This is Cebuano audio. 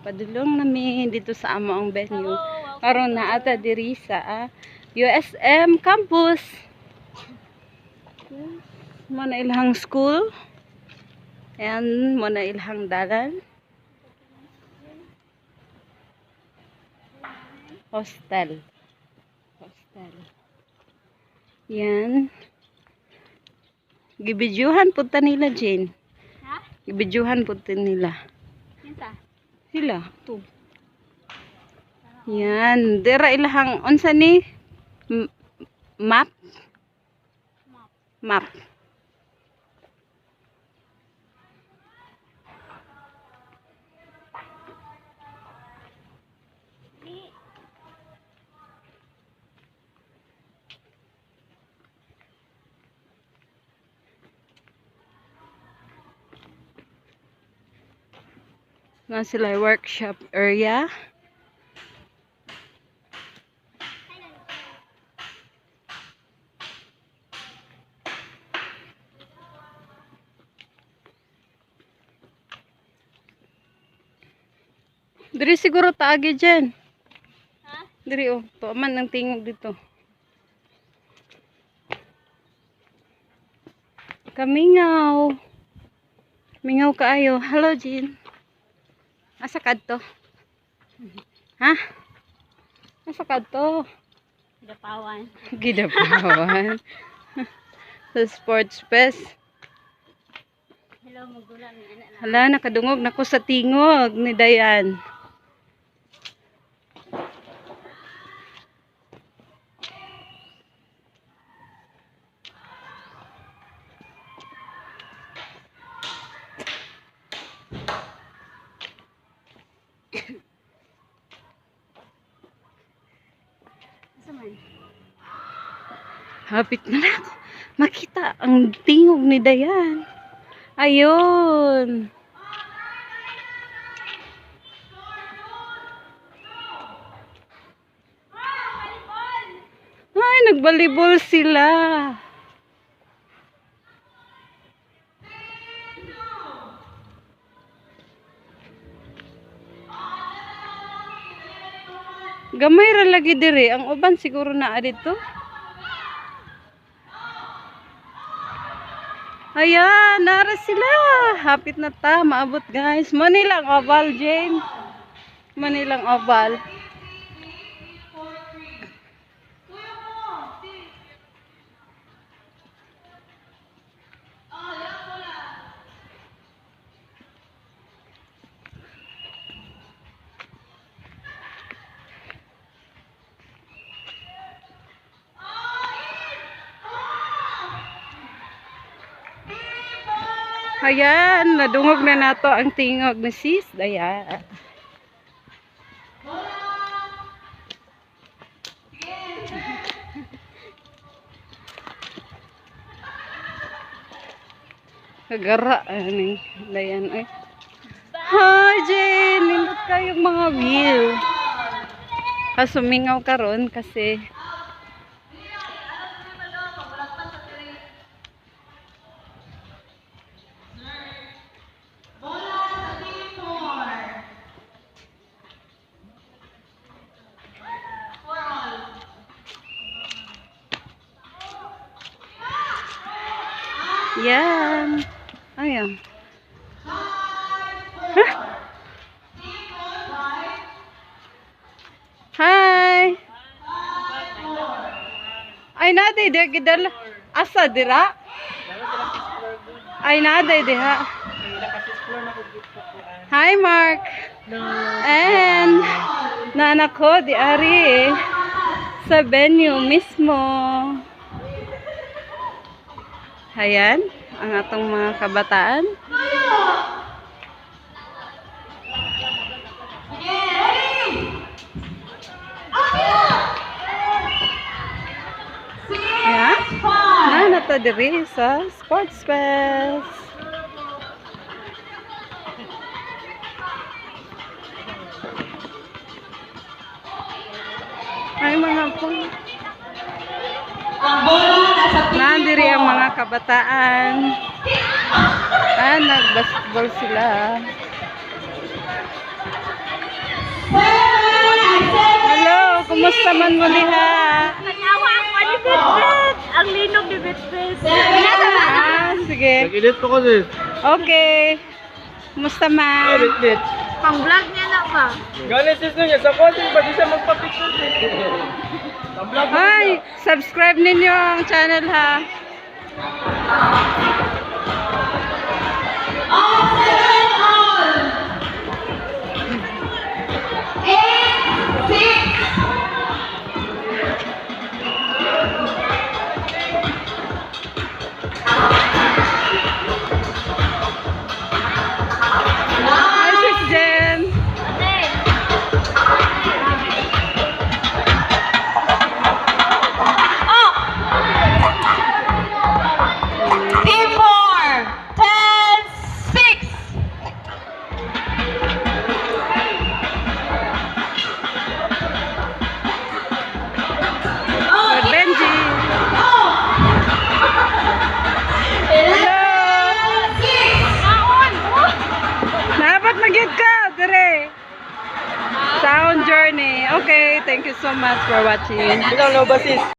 Padulong nami dito sa among venue. Karon naa ta diri sa USM campus. Mo na ilang school. Ayan, mo na ilang dalan. Hostel. Hostel. Yan. Gibidyuhan po ta nila, Jane. Ha? Gibidyuhan po ta nila. Kinsa? Sila, to. Yan. Dira ilahang, unsa ni? Map? Map. Na sila workshop area. Diri siguro taagi dyan. Ha? Diri oh, to man ang tingog dito. Kamingaw. Mingaw kaayo. Hello, Jean. Asa kadto? Ha? Asa kadto? Gapawan. Gidapawan. Sa sports fest. Hello, magula mi ana lang. Hala, nakadungog nako sa tingog ni Dayan. Asa man? Hapit na na ako. Makita ang tingog ni Dayan. Ayun. Ay, nagbalibol sila. Gamay ra lagi diri. Ang uban siguro naa dito. Ayan, nara sila. Hapit na ta, maabot guys. Manilang Oval, Jane. Manilang Oval. Ayan, nadungog na nato ang tingog ni Sis. Ayan. Kagara, ano Dayan, ay. Hi, Jane! Nindot kayong mga wheel. Kasumingaw karon kasi yan. Ayan. Huh? Hi! Ay, naday, di gidala. Asa, dira? Ay, naday, diha. Hi, Mark. And, nanak ko, di ari, sa venue mismo. Ayan, ang atong mga kabataan. Ayan. Nana ta diri sa Sports Fest. Ay, mga po. Ang bola nasa team Nandiri ang mga kabataan. Ah, nag-basketball sila. Kumusta man mo diha? Tanawa ako ni Bitbit. Ang linog ni Bitbit. Ah, sige. Nag-edit ko kasi. Okay. Kumusta man? Edit. Pang-vlog niya na ba? Ganit sis niya sa kotse, pati siya magpa-picture. Ay, subscribe ninyo ang channel ha. Hi, Sis Jen. Team 4, 10, 6. Benji. Hello. Dapat mag ka, dire. Sound journey. Okay, thank you so much for watching. Ikaw no ba sis?